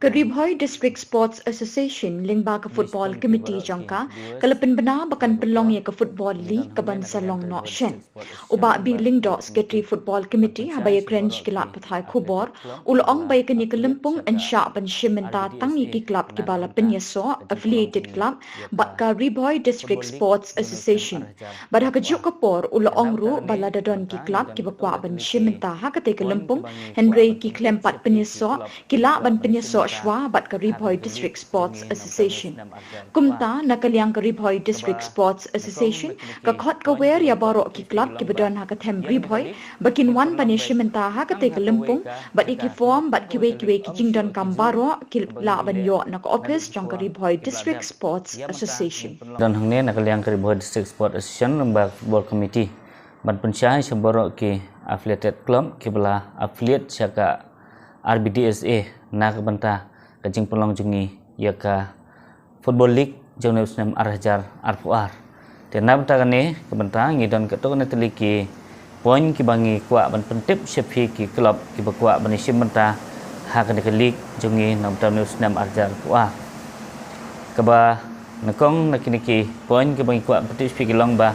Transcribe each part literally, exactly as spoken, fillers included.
Ka Ri Bhoi District Sports Association lyngba ka Football Committee jong ka, ka la pynbna ba kan pynlong ïa ka Football League kaban sa long noh shen. U Bah B Lyngdoh, Secretary Football Committee, haba ïakren sha ki lad pathai khubor, u la ong ba ïa kane ka lympung yn shah ban shim bynta tang ïa ki club kiba la pynïasoh, affiliated club, bad ka Ri Bhoi District Sports Association. Bad ha kajuh ka por u la ong ruh ba lada don ki club kiba kwah ban shim bynta ha katei ka lympung, hynrei ki khlem pat pynïasoh, ki lah ban pynïasoh shuwa bad ka Ri Bhoi District Sports Association. Kumta, na ka liang ka Ri Bhoi District Sports Association, ka khot ka wer ïa baroh ki club kiba don ha ka them Ri Bhoi ba kin wan ban ïashim bynta ha katei ka lympung, bad ïa ki form bad kiwei kiwei ki jingdonkam baroh ki lah ban ïoh na ka office jong ka Ri Bhoi District Sports Association. Don hangne na ka liang ka Ri Bhoi District Sports Association lyngba ka Football Committee ban pynshai sha baroh ki affiliated club kiba la affiliate sha ka R B D S A na ka bynta ka jingpynlong jong ngi ïa ka Football League jong une u snem ar hajar arphew ar. Te na bynta kane ka bynta ngi don katto katne tylli ki point kiba ngi kwah ban pyntip sha phi ki club kiba kwah ban ïashim bynta ha kane ka league jong ngi na bynta une u snem ar hajar arphew ar. Kaba nyngkong na kine ki point kiba ngi kwah pyntip sha phi ki long ba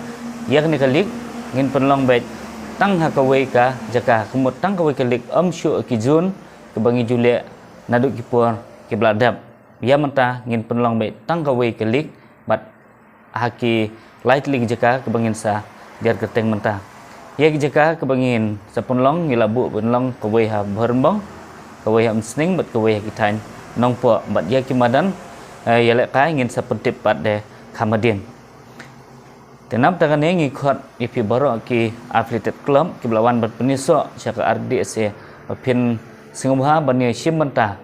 ïa kane ka league ngin pynlong beit tang ha kawei ka jaka, ka mut tang kawei ka league, ym shuh ki zone kiba ngi ju leh naduh ki por kiba la dep. Ïa mynta ngin pynlong beit tang kawei ka league bad ha ki lai tylli ki jaka kiba ngin sa diar kyrteng mynta. Ïa ki jaka kiba ngin sa pynlong ngi la buh pynlong kawei ha Bhoirymbong, kawei ha Umsning bad kawei ha ki thaiñ Nongpoh, bad ïa ki madan, eh, ïalehkai ngin sa pyntip pat de kham hadien. Te na bynta kane ngi khot ïa phi baroh ki affiliated club kiba la wan ban pynïasoh sha ka R D S A ba phin sngewbha ban ïashim bynta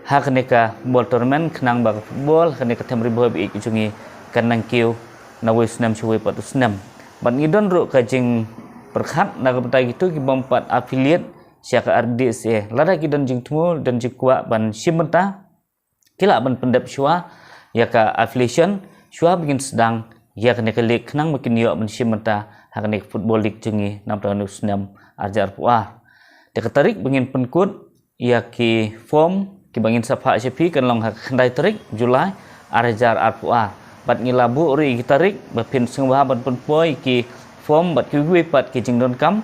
ha kane ka ball tournament khnang ba ka football ha kane ka them Ri Bhoi ba ïeit ka jong ngi kan nang kiew na wei u snem sha wei pat u snem. Bad ngi don ruh ka jingpyrkhat na ka bynta kito kibym pat affiliate sha ka R D S A, lada ki don jingthmu, don jingkwah ban shim bynta, ki lah ban pyndep shuwa ïa ka affiliation shuwa ba ngin sdang ïa kane ka league khnang ba kin ïoh ban shim bynta ha kane ka football league jong ngi na bynta une u snem ar hajar arphew ar. Te ka tarik ba ngin pynkut ïa ki form kiba ngin sa phah sha phi kan long ha ka khyndai tarik July ar hajar arphew ar. Bad ngi la buh ruh ïa ki tarik ba phin sngewbha ban pynpoi ki form bad kiwei pat ki jingdonkam.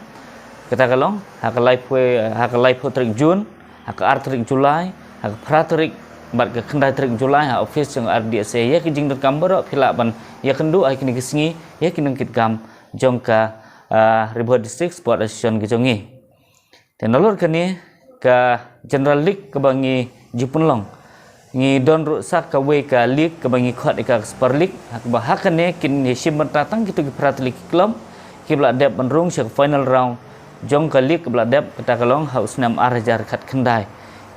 Kata ka long ha ka laiphew, ha ka laiphew tarik June, ha ka ar tarik July, ha ka phra tarik bad ka khyndai tarik July ha office jong R D S A. Ïa ki jingdonkam baroh phi lah ban ïakynduh ha kine ki sngi ïa ki nongkitkam jong ka, ah, Ri Bhoi District Sport Association ka jong ngi. Te nalor kane ka General League kaba ngi ju pynlong, ngi don ruh sa kawei ka league kaba ngi khot ïa ka Super League, ha kaba ha kane kin ïashim bynta tang kito ki phra tylli ki club kiba la dep ban rung sha ka final round jong ka league kaba la dep, kata ka long ha u snem ar hajar khatkhyndai.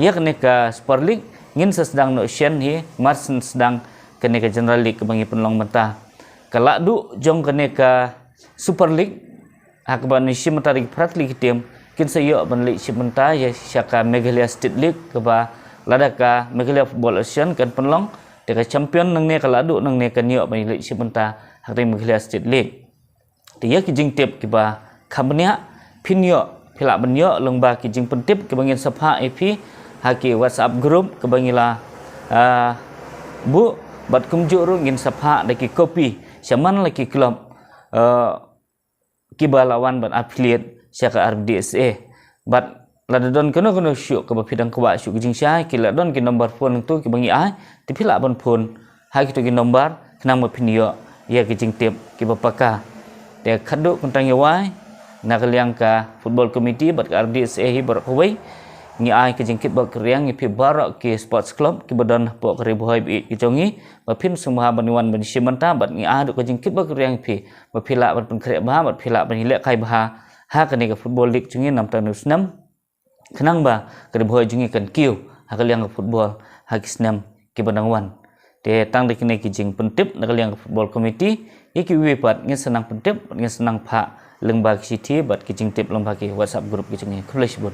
Ïa kane ka Super League ngin sa sdang noh shen hi mar shen sdang kane ka General League kaba ngi pynlong mynta. Ka lahduh jong kane ka Super League ha kaba ngi shim bynta da ki phra tylli ki team kin sa ïoh ban leit shim bynta ïa sha ka Meghalaya State League, kaba lada ka Meghalaya Football Association kan pynlong, te ka champion nangne, ka lahduh nangne, kan ïoh ban leit shim bynta ha ka Meghalaya State League. Te ïa ki jingtip kiba kham bniah phin ïoh, phi lah ban ïoh lyngba ki jingpyntip kiba ngin sa phah ïa phi ha ki WhatsApp group kaba ngi la, ah, buh, bad kumjuh ruh ngin sa phah da ki copy sha man la ki club, ah, kiba la wan ban affiliate sha ka R B D S A. Bad lada don kano kano shuh kaba phi dang kwah shuh ki jingshai, ki la don ki number phone nangtu kiba ngi ai, te phi lah ban phone ha kito ki number khnang ba phin ïoh ïa ki jingtip kiba paka. Te khadduh kyntang ïa wai, na ka liang ka Football Committee bad ka R B D S A hi baroh kawei, ngi ai ka jingkitbok kyrïang ïa phi baroh ki sports club kiba don hapoh ka Ri Bhoi ba ïeit ka jong ngi, ba phin sngewbha ban wan ban shim bynta, bad ngi ai ruh ka jingkitbok kyrïang ïa phi ba phi lah ban pynkhreh bha, bad phi lah ban ïalehkai bha ha kane ka football league jong ngi na bynta une u snem, khnang ba ka Ri Bhoi jong ngi kan kiew ha ka liang ka football ha ki snem kiba nang wan. Te tang da kine ki jingpyntip na ka liang ka Football Committee, ïa kiwei pat ngin sa nang pyntip, ngin sa nang phah lyngba ki shithi bad ki jingtip lyngba ki WhatsApp group ki jong ngi. Khublei shibun.